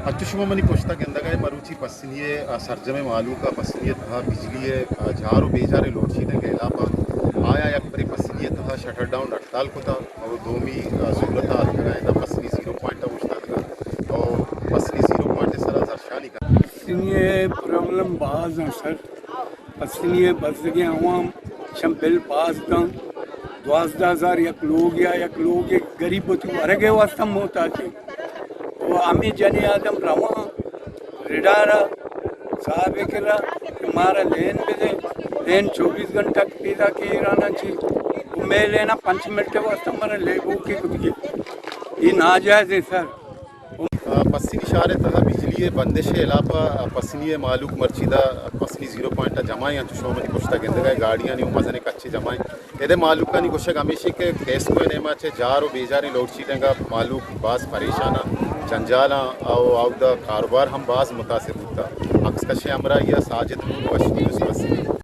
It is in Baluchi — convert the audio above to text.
انچو شما منی پشتا گندگ ءَ مروچی پسنی ءِ، آ، سرجمیں مھلوک ءَ پسنی ءِ تہا بجلی ءِ، آ، جار ءُ بیجار ءِ لوڈ شیڈنگ ءِ ہلاپ ءَ آیاں یک برے پسنی ءِ تہا شٹر ڈاؤن ہڑتال کتا ءُ دومی، آ، سہولت ءَ اتکگ ءَ ادا پسنی زیرو پوائنٹ ءَ اوشتاتگ ءُ پسنی زیرو پوائنٹ ءِ سرا زھرشانی کنگ۔ پسنی ءِ پرابلم باز اَنت سر۔ پسنی ءِ بزگیں عوام شم بل باز داں۔ دوازدہ ہزار یک لوگ یا یک لوگ گریب وتی ورگ ءِ واستہ محتاج اِنت۔ ءُ ہمے جنی آدم رواں ریڈار ءَ صاحب ءِ کرا کہ مارا لین بدے، لین چوبیس گھنٹہ پیداک ایران ءَ چی، ءُ مئے لین ءَ پنچ منٹ ءِ واستہ مارا لیبو کے کتگی۔ اے ناجائز اِنت سر۔ آ، پسنی شہر ءِ تہا بجلی ءِ بندش ءِ ہلاپ ءَ پسنی ءِ مھلوک مرچی ادا پسنی زیرو پوائنٹ ءَ جمع اِنت، انچو شما منی پشتا گندگ ءَ گاڑیانی ءُ مزنیں کچے جمع اِنت۔ ادا مھلوکانی گوشگ ہمیش اِنت کہ کیسکو ءِ نیم ءَ چہ جار ءُ بیجاریں لوڈ شیڈنگ ءَ مھلوک باز پریشان اَنت، جنجال اَنت ءُ اودا کاروبار ہم باز متاثر بوتگ۔ عکس کش ءِ ہمراہی ءَ ساجد نور، وش نیوز، پسنی۔